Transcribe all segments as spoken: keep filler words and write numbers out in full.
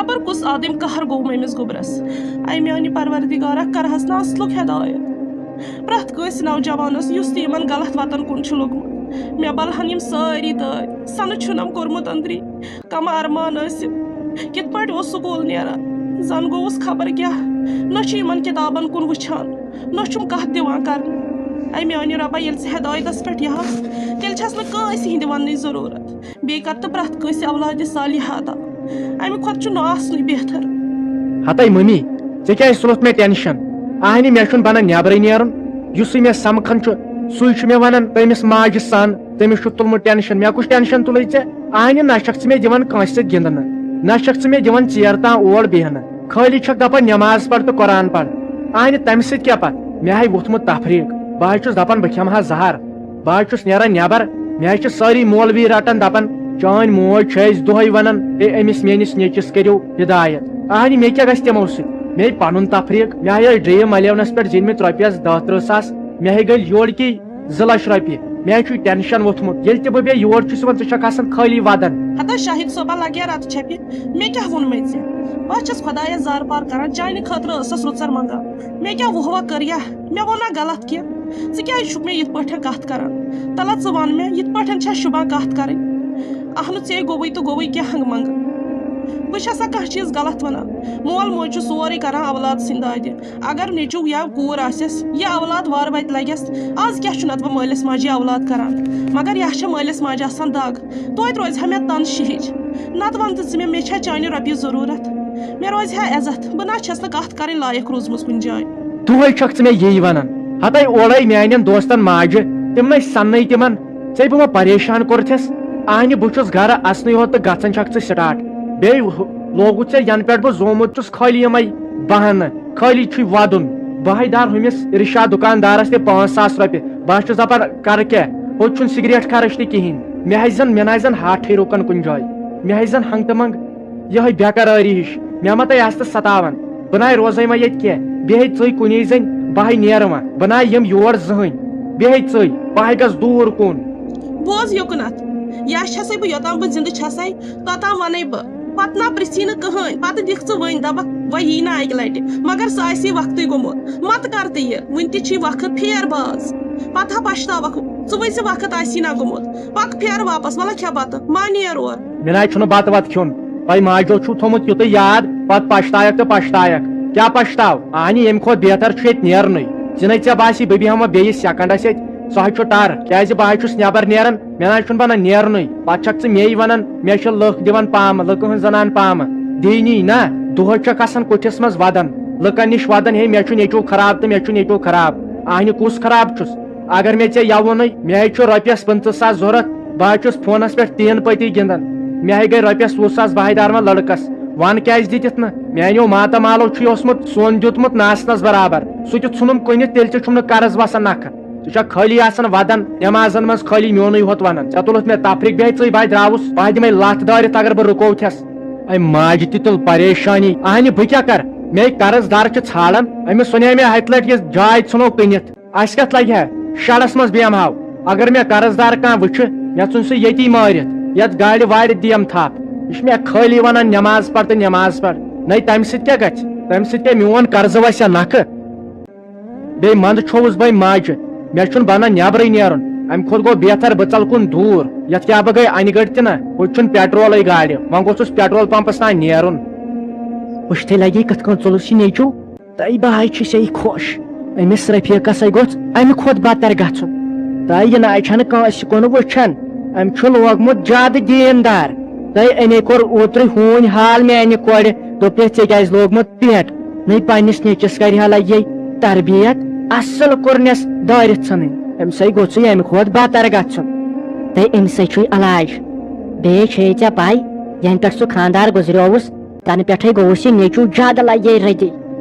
خبر کُس آدم قہر گوٚو أمِس گوٚبرس۔ اے میانہِ پروردگارا، کرہس نہٕ اصلُک ہدایت پرٛٮ۪تھ کٲنٛسہِ نوجوانس، یُس تہِ یِمن غلط وتن کُن چھُ لوٚگمُت۔ مےٚ بلہن یِم سٲری دٲدۍ، سنہٕ چھُنم کوٚرمُت أندری کم ارمان ٲسِم۔ کِتھ پٲٹھۍ اوس سکوٗل نیران، زن گوٚوُس خبر کیٛاہ۔ نہ چھُ یِمن کِتابن کُن وٕچھان، نہ چھُم کتھ دِوان کرنہٕ۔ اے میانہِ رۄبا، ییٚلہِ ژٕ ہدایتس پٮ۪ٹھ یِہَکھ، تیٚلہِ چھَس نہٕ کٲنٛسہِ ہِنٛدِ وننٕچ ضروٗرت۔ بیٚیہِ کر تہٕ پرٛٮ۪تھ کٲنٛسہِ اولادِ صالحہ عطا۔ اَمہِ کھۄتہٕ چھُ نہٕ آسنُے بہتر۔ ہتے ممی، ژےٚ کیٛازِ تُلُتھ مےٚ ٹینشن؟ اہنہِ، مےٚ چھُنہٕ بنان نٮ۪برٕے نیرُن۔ یُسٕے مےٚ سمکھان چھُ، سُے چھُ مےٚ ونان، تٔمِس ماجہِ سان، تٔمِس چھُ تُلمُت ٹینشن۔ مےٚ کُس ٹینشن تُلے ژےٚ؟ اہنہِ، نہ چھکھ ژٕ مےٚ دِوان کٲنٛسہِ سۭتۍ گِنٛدنہٕ، نہ چھکھ ژٕ مےٚ دِوان ژیر تام اور بیہنہٕ۔ خٲلی چھکھ دپان نماز پر تہٕ قرآن پر۔ اہنہِ، تمہِ سۭتۍ کیٛاہ پتہٕ؟ مےٚ ہاے ووٚتھمُت تفریٖق۔ بہٕ حظ چھُس دپان بہٕ کھٮ۪مہٕ ہا زہر۔ بہٕ حظ چھُس نیران نٮ۪بر، مےٚ حظ چھِ سٲری مولوی رٹان، دپان، "چٲنۍ موج چھِ اَسہِ دۄہے ونان، ہے، أمِس میٲنِس نیٚچوِس کٔرِو ہدایت۔" اہنہِ، مےٚ کیٛاہ گژھِ تِمو سۭتۍ؟ مےٚ ہے پنُن تفریٖق، مےٚ ہے ٲسۍ ڈرٛیٖم الیونس پٮ۪ٹھ زیٖنمٕتۍ رۄپیس دَہ تٕرٛہ ساس، مےٚ ہے گٔے یورٕ کی زٕ لچھ رۄپیہِ، مےٚ ہے چھُ ٹینشن ووٚتھمُت۔ ییٚلہِ تہِ بہٕ بیٚیہِ یور چھُس یِوان، ژٕ چھکھ آسان خٲلی ودان۔ ہتا شاہد صٲبا، لگیا رتہٕ چھپہِ، مےٚ کیٛاہ ووٚن مےٚ ژےٚ؟ بہٕ حظ چھَس خۄدایس زار پار کران، چانہِ خٲطرٕ ٲسٕس رٕژر منگان۔ مےٚ کیٛاہ وُہ وَ کٔر یا؟ مےٚ ووٚنا غلط کینٛہہ؟ ژٕ کیٛازِ چھُکھ مےٚ یِتھ پٲٹھۍ کتھ کران؟ تلہ ژٕ وَن مےٚ، یِتھ پٲٹھۍ چھا شوٗبان کتھ کرٕنۍ؟ اہنُو، ژے گوٚوُے تہٕ گوٚوُے، کیٛاہ ہنٛگہٕ منٛگہٕ؟ بہٕ چھَسا کانٛہہ چیٖز غلط وَنان؟ مول موج چھُ سورُے کران اولاد سٕنٛدِ دادِ۔ اگر نیٚچوٗ یا کوٗر آسٮ۪س، یہِ اولاد وارٕ وتہِ لگٮ۪س۔ از کیٛاہ چھُ نتہٕ وۄنۍ مٲلِس ماجہِ اولاد کران؟ مگر یہِ چھےٚ مٲلِس ماجہِ آسان دگ۔ توتہِ روزِ ہا مےٚ تن شِہِج۔ نتہٕ وَن تہٕ ژٕ مےٚ، مےٚ چھا چانہِ رۄپیہِ ضروٗرت؟ مےٚ روزِ ہا عزت، بہٕ نہ چھَس نہٕ کتھ کرٕنۍ لایق روٗزمٕژ کُنہِ جایہِ۔ دۄہے چھکھ ژٕ مےٚ یی ونان، ہتے اورے میانٮ۪ن دوستن ماجہِ، تِم نے سننے تِمن، ژے بہٕ ما پریشان کوٚرتھس؟ اہنہِ، بہٕ چھُس گرٕ اژنٕے یوت تہٕ گژھان چھکھ ژٕ سٹاٹ۔ بیٚیہِ ہُہ-، لوگُتھ ژےٚ، ینہٕ پٮ۪ٹھ بہٕ زومُت چھُس، خٲلی یِمے بہانہٕ، خٲلی چھُے ودُن۔ بہے دار ہُمِس ارشاد دُکاندارس تہِ پانٛژھ ساس رۄپیہِ، بہٕ حظ چھُس دپان کرٕ کیٛاہ؟ ہُتہِ چھُنہٕ سگریٹ خرٕچ تہِ کِہینۍ۔ مےٚ حظ زن، مےٚ نہ حظ زن ہاٹھٕے رُکان کُنہِ جایہِ۔ مےٚ حظ زن ہنٛگتہٕ منٛگ یِہوٚے بے قرٲری ہِش۔ مےٚ ما تۄہہِ آستہٕ ستاوان؟ بہٕ نہ روزے وۄنۍ ییٚتہِ کینٛہہ۔ بیٚیہِ ہے ژٕے کُنی زٔنۍ، بہٕ ہے نیرٕ وۄنۍ۔ بہٕ نہ یِم یور زٕہٕنۍ۔ بیٚیہِ ہے ژٕے، بہٕ ہے گژھٕ دوٗر کُن۔ بوز یوٚکُنتھ، یا چھسے بہٕ یوٚتام بہٕ زندٕ چھسے، توٚتام ونے بہٕ۔ پتہٕ نہ پرژھی نہٕ کٕہٕنۍ۔ پتہٕ دِکھ ژٕ وۄنۍ، دپکھ وۄنۍ یی نہٕ اکہِ لٹہِ۔ مگر سُہ آسی وقتٕے گوٚمُت۔ مت کر تہٕ یہِ، وُنہِ تہِ چھی وقت، پھیر باز۔ پتہٕ ہا پشتاوکھ ژٕ۔ وۄنۍ زِ وقت آسی نہ گوٚمُت، پکھ پھیر واپس، ولہ کھےٚ بتہٕ، ما نیر اور۔ مےٚ نہ چھُنہٕ بتہٕ وتہٕ کھیوٚن۔ تۄہہِ ماجہِ دۄہ چھُو تھوٚمُت یُتُے یاد، پتہٕ پشتاوکھ تہٕ پشتاوکھ۔ کیٛاہ پشتاو؟ اہنہِ، ییٚمہِ کھۄتہٕ بہتر چھُ ییٚتہِ نیرنُے۔ ژٕ نے ژےٚ باسی بہٕ بیٚہمہٕ بیٚیِس سیکنڈس ییٚتہِ، سُہ حظ چھُ ٹر، کیٛازِ بہٕ حظ چھُس نٮ۪بر نیران، مےٚ نہ حظ چھُنہٕ بنان نیرنُے۔ پتہٕ چھکھ ژٕ مے ونان، مےٚ چھِ لُکھ دِوان پامہٕ، لُکہٕ ہٕنٛز زنان پامہٕ۔ دیٖنی نہ، دۄہے چھکھ آسان کُٹھِس منٛز ودان، لُکن نِش ودان، ہے، مےٚ چھُ نیٚچو خراب تہٕ مےٚ چھُ نیٚچو خراب۔ اہنہِ، کُس خراب چھُس؟ اگر مےٚ ژےٚ یوٕ ووٚنُے، مےٚ ہے چھُ رۄپیس پٕنٛژٕہ ساس ضروٗرت، بہٕ حظ چھُس فونس پٮ۪ٹھ تین پٔتی گِنٛدان۔ مےٚ ہے گٔے رۄپیس وُہ ساس بہادارما لڑکس۔ ون کیٛازِ دِتِتھ نہٕ؟ میانیو ماتامالو چھُ اوسمُت سۄن دیُتمُت ناسنس برابر، سُہ تہِ ژھُنُم کٕنِتھ، تیٚلہِ تہِ چھُم نہٕ قرض وسان نکھٕ۔ ژٕ چھکھ خٲلی آسان ودان، نمازن منٛز خٲلی میونُے ہوت ونان۔ ژےٚ تُلُتھ مےٚ تفریٖق، بیٚہے ژٕے بہٕ ہا دراوُس، بہٕ ہا دِمے لتھ دٲرِتھ اگر بہٕ رُکوو تھٮ۪س۔ اے ماجہِ تہِ تُل پریشانی، اہنہِ بہٕ کیٛاہ کرٕ؟ مےٚ قرض دار چھِ ژھانڈان، أمِس ونے مےٚ ہتہِ لٹہِ یہِ جاے ژھٕنو کٕنِتھ۔ اسہِ کتھ لگہِ ہا؟ شڈس منٛز بیہمہٕ ہاو۔ اگر مےٚ قرض دار کانٛہہ وٕچھِ، مےٚ ژھُن سُہ ییٚتی مٲرِتھ، یتھ گاڑِ واڑِ دِیم تھپھ۔ یہِ چھُ مےٚ خٲلی ونان، نماز پر تہٕ نماز پر۔ نَے تمہِ سۭتۍ کیٛاہ گژھِ؟ تمہِ سۭتۍ کیٛاہ، میون قرضہٕ وسہِ ہا نکھٕ؟ بیٚیہِ منٛدٕ چھووُس بہٕ ماجہِ، مےٚ چھُنہٕ بنان نٮ۪برٕے نیرُن۔ امہِ کھۄتہٕ گوٚو بہتر بہٕ ژلہٕ کُن دوٗر۔ یتھ کیٛاہ بہٕ گٔے انہِ گٔٹۍ تہِ نہ، ہُتہِ چھُنہٕ پیٹرولٕے گاڑِ، وۄنۍ گوٚژھُس پیٹرول پمپس تام نیرُن۔ وٕچھتھٕے لگے کِتھ کٔنۍ ژوٚلُس یہِ نیٚچو۔ تہٕ بہٕ حظ چھُس یہِ خۄش۔ أمِس رفیقس ہے گوٚژھ امہِ کھۄتہٕ بدتر گژھُن۔ تہٕ یہِ نہ حظ چھنہٕ کٲنٛسہِ کُن وٕچھان۔ أمۍ چھُ لوگمُت زیادٕ دیٖندار۔ تہٕ أمۍ کوٚر اوترٕ ہوٗنۍ حال میانہِ کورِ۔ دوٚپُس، "ژےٚ کیٛازِ لوگمُت پٮ۪ٹ؟ نَے پننِس نیٚچوِس کرِ ہا لگہِ تربیت، اصل کوٚرنس دٲرِتھ ژھٕنٕنۍ۔ أمِس ہے گوٚژھُے امہِ کھۄتہٕ بدتر گژھُن۔ تہٕ أمِس ہے چھُے علاج۔ بیٚیہِ چھے ژےٚ پَے، ینہٕ پٮ۪ٹھ سُہ خانٛدار گُزریووُس، تنہٕ پٮ۪ٹھے گوٚوُس یہِ نیٚچو زیادٕ لگے ردی۔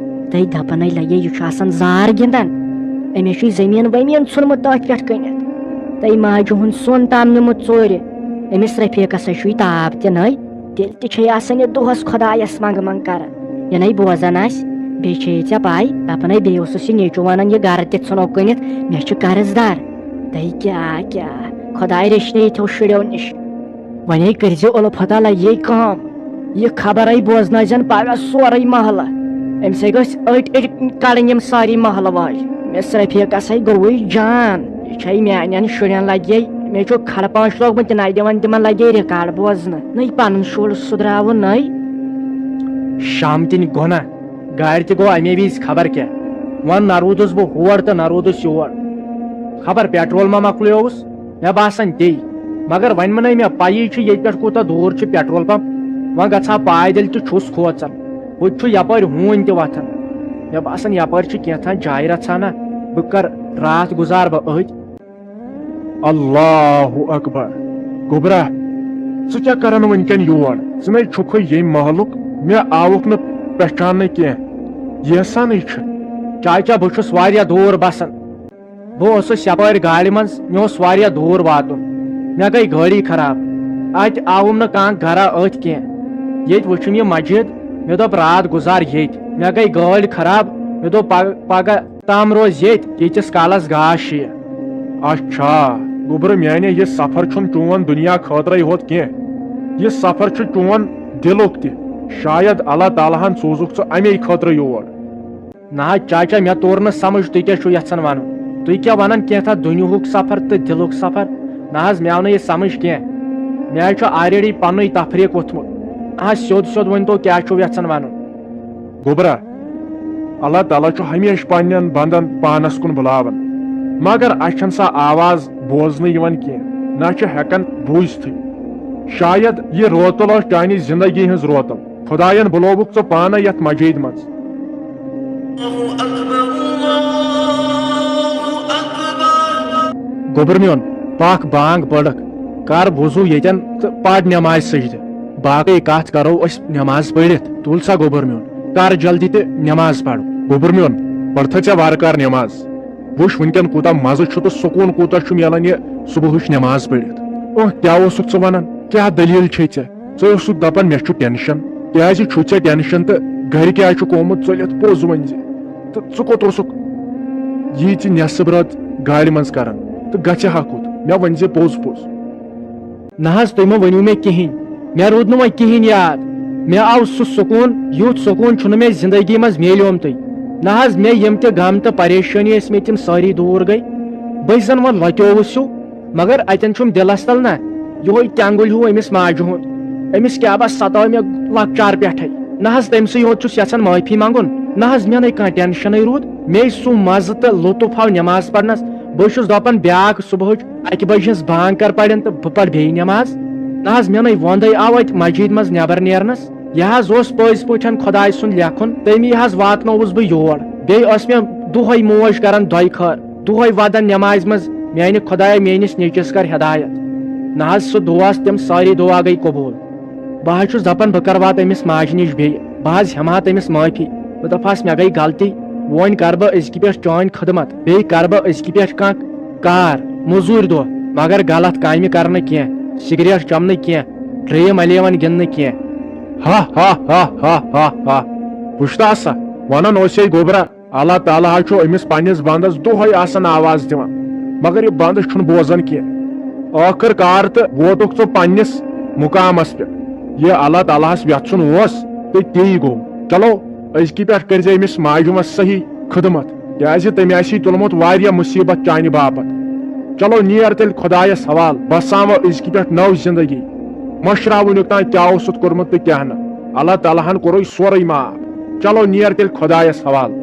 تہٕ دپان ہے لگے، یہِ چھُ آسان زار گِنٛدان۔ أمِس چھُے زٔمیٖن ؤمیٖن ژھُنمُت تٔتھۍ پٮ۪ٹھ کٕنِتھ۔ تہٕ ماجہِ ہُنٛد سۄن تام نیوٗمُت ژوٗرِ۔ أمِس رفیقس ہے چھُے تاپھ تہِ نَے۔ تیٚلہِ تہِ چھے آسان یہِ دۄہس خۄدایس منٛگہٕ منٛگ کران۔ یہِ نَے بوزان آسہِ، بیٚیہِ چھے ژےٚ پَے، دپان ہے بیٚیہِ اوسُس یہِ نیٚچو ونان، یہِ گرٕ تہِ ژھٕنو کٕنِتھ، مےٚ چھُ قرض دار۔ تہٕ کیٛاہ، کیٛاہ، خۄداے رٔچھنہِ یِتھیو شُرٮ۪و نِش۔ وۄنۍ ہے کٔرزِ اُلفتا لگے کٲم۔ یہِ خبرے بوزنٲوزٮ۪ن پگاہ سورُے محلہٕ۔ أمۍ سٕے گٔژھۍ أٹۍ أٹۍ کڑٕنۍ یِم سٲری محلہٕ وٲلۍ۔ مِس رفیقس ہے گوٚوُے جان۔ یہِ چھے میانٮ۪ن شُرٮ۪ن لگے، مےٚ چھُ کھڑ پانٛچ لوگمُت، تہِ نَے دِوان تِمن لگے ریکارڈ بوزنہٕ۔ نٔے پنُن شُر سُدراوُن نٔے۔ شام تہِ گوٚو نا، گاڑِ تہِ گوٚو اَمے وِزِ خبر کیٛاہ۔ وۄنۍ نہ روٗدُس بہٕ ہور تہٕ نہ روٗدُس یور۔ خبر پیٹرول ما مۄکلیووُس؟ مےٚ باسان تی۔ مگر وۄنۍ مہ نَے مےٚ پَیی چھِ ییٚتہِ پٮ۪ٹھ کوٗتاہ دوٗر چھُ پیٹرول پمپ۔ وۄنۍ گژھٕ ہا پایدٔلۍ تہٕ چھُس کھوژان۔ ہُتہِ چھُ یپٲرۍ ہوٗنۍ تہِ وۄتھان۔ مےٚ باسان یپٲرۍ چھِ کینٛژھا جایہِ رژھا نا۔ بہٕ کر راتھ گُزار بہٕ أتھۍ۔ اللہ اکبر۔ گوٚبرا، ژٕ کیٛاہ کران وٕنکٮ۪ن یور؟ ژٕ نے چھُکھٕے ییٚمہِ محلُک، مےٚ آوُکھ نہٕ پہچاننہٕ کینٛہہ۔ یہِ ہسا نٕے چھُ۔ چاچا، بہٕ چھُس واریاہ دوٗر بسان۔ بہٕ اوسُس یپٲرۍ گاڑِ منٛز، مےٚ اوس واریاہ دوٗر واتُن۔ مےٚ گٔے گٲڑی خراب۔ اتہِ آوُم نہٕ کانٛہہ گرا أتھۍ کینٛہہ۔ ییٚتہِ وٕچھُم یہِ مسجد، مےٚ دوٚپ راتھ گُزار ییٚتۍ۔ مےٚ گٔے گٲڑۍ خراب، مےٚ دوٚپ پگ-، پگاہ تام روز ییٚتۍ، ییٖتِس کالس گاش یِیہِ۔ اچھا، گوٚبرٕ میانہِ، یہِ سفر چھُنہٕ چون دُنیا خٲطرَے ہوت کینٛہہ۔ یہِ سفر چھُ چون دِلُک تہِ۔ شاید اللہ تعالیٰ ہن سوٗزُکھ ژٕ اَمے خٲطرٕ یور۔ نہ حظ چاچا، مےٚ توٚر نہٕ سمجھ تُہۍ کیٛاہ چھِو یژھان ونُن۔ تُہۍ کیٛاہ ونان کینٛہہ تھا دُنیہُک سفر تہٕ دِلُک سفر؟ نہ حظ، مےٚ آو نہٕ یہِ سمجھ کینٛہہ۔ مےٚ حظ چھُ already پننُے تفریٖق ووٚتھمُت۔ نہ حظ، سیوٚد سیوٚد ؤنۍ تو کیٛاہ چھِو یژھان ونُن؟ گوٚبرا، اللہ تعالیٰ چھُ ہمیشہِ پننٮ۪ن بندن پانس کُن بُلاوان، مگر اسہِ چھنہٕ سۄ آواز بوزنہٕ یِوان کینٛہہ، نہ چھِ ہٮ۪کان بوٗزتھٕے۔ شاید یہِ روتل ٲس چانہِ زندگی ہٕنٛز روتل۔ خداین بُلووُکھ ژٕ پانہٕ یتھ مسجدِ منٛز۔ گوٚبُر میون، پکھ بانگ پٔرکھ، کر وضو ییٚتٮ۪ن تہٕ پر نمازِ سجدٕ۔ باقٕے کتھ کرو أسۍ نماز پٔرِتھ۔ تُل سا گوٚبُر میون، کر جلدی تہٕ نماز پر۔ گوٚبُر میون، پٔرتھا ژےٚ وارٕ کار نماز؟ وٕچھ وٕنکٮ۪ن کوٗتاہ مزٕ چھُ تہٕ سکوٗن کوٗتاہ چھُ میلان یہِ صبحٕچ نماز پٔرِتھ۔ اہ، کیٛاہ اوسُکھ ژٕ ونان؟ کیٛاہ دٔلیٖل چھے ژےٚ؟ ژٕ اوسُکھ دپان مےٚ چھُ ٹینشن۔ کیٛازِ چھُ ژےٚ ٹینشن تہٕ گرِ کیٛازِ چھُکھ آمُت ژٔلِتھ؟ پوٚز ؤنۍ زِ۔ تہٕ ژٕ کوٚت اوسُکھ ییٖژِ نٮ۪صٕب رٲژ گاڑِ منٛز کران؟ تہٕ گژھِ ہا کوٚت؟ مےٚ ؤنۍ زِ پوٚز پوٚز۔ نہ حظ، تُہۍ مہ ؤنِو مےٚ کِہیٖنۍ۔ مےٚ روٗد نہٕ وۄنۍ کِہیٖنۍ یاد۔ مےٚ آو سُہ سکوٗن، یُتھ سکوٗن چھُنہٕ مےٚ زندگی منٛز میلیومتُے۔ نہ حظ، مےٚ یِم تہِ غم تہٕ پریشٲنی ٲسۍ مےٚ، تِم سٲری دوٗر گٔے۔ بہٕ زن وۄنۍ لۄتیووُس ہیوٗ، مگر اتٮ۪ن چھُم دِلس تل نہ یِہوے ٹٮ۪نٛگُل ہیوٗ أمِس ماجہِ ہُنٛد۔ أمِس کیٛاہ بس ستٲو مےٚ لۄکچار پٮ۪ٹھے۔ نہ حظ، تٔمۍ سٕے یوت چھُس یژھان معٲفی منٛگُن۔ نہ حظ، مےٚ نے کانٛہہ ٹینشنٕے روٗد۔ مے سُہ مزٕ تہٕ لطف آو نماز پرنس۔ بہٕ چھُس دپان بیٛاکھ صبحٕچ اکہِ بجہِ ہٕنٛز بانگ کر پرن تہٕ بہٕ پرٕ بیٚیہِ نماز۔ نہ حظ، مےٚ نے وۄندے آو اتہِ مسجد منٛز نٮ۪بر نیرنس۔ یہِ حظ اوس پٔزۍ پٲٹھۍ خۄداے سُنٛد لیکھُن، تٔمی حظ واتنووُس بہٕ یور۔ بیٚیہِ ٲس مےٚ دۄہے موج کران دۄیہِ خٲر، دۄہے ودان نٮ۪مازِ منٛز، "میانہِ خۄدایہ، میٲنِس نیٚچوِس کر ہدایت۔" نہ حظ، سُہ دُعا، تِم سٲری دُعا گٔے قبوٗل۔ بہٕ حظ چھُس دپان، بہٕ کر واتہٕ أمِس ماجہِ نِش بیٚیہِ، بہٕ حظ ہٮ۪مہٕ ہا تٔمِس معٲفی۔ بہٕ دپہٕ ہس، مےٚ گٔے غلطی، وۄنۍ کر بہٕ أزکہِ پٮ۪ٹھ چٲنۍ خدمت، بیٚیہِ کر بہٕ أزکہِ پٮ۪ٹھ کانٛہہ کار، مٔزوٗرۍ دۄہ، مگر غلط کامہِ کرٕ نہٕ کینٛہہ، سگریٹ چمہٕ نہٕ کینٛہہ، ڈرٛیٖم الیون گِنٛدٕ نہٕ کینٛہہ۔ ہا ہا ہا ہا ہا ہا۔ وٕچھتا سا، ونان اوسے گوبرا، اللہ تعالیٰ ہا چھُ أمِس پننِس بندس دۄہے آسان آواز دِوان، مگر یہِ بنٛد چھُنہٕ بوزان کینٛہہ۔ ٲخٕر کار تہٕ ووتُکھ ژٕ پننِس مُقامس پٮ۪ٹھ۔ یہِ اللہ تعالیٰ ہس یژھُن اوس تہٕ تی گوٚو۔ چلو، أزکہِ پٮ۪ٹھ کٔرزِ أمِس ماجہِ ہُمس صحیح خدمت، کیازِ تٔمۍ آسی تُلمُت واریاہ مُصیبت چانہِ باپتھ۔ چلو، نیر تیٚلہِ خۄدایس حوالہٕ، بساوو أزکہِ پٮ۪ٹھ نٔو زندگی۔ مشراو وُنیُک تام کیٛاہ اوسُتھ کوٚرمُت تہٕ کیٛاہ نہٕ۔ اللہ تعالیٰ ہن کوٚرُے سورُے معاف۔ چلو، نیر تیٚلہِ خۄدایس حوالہٕ۔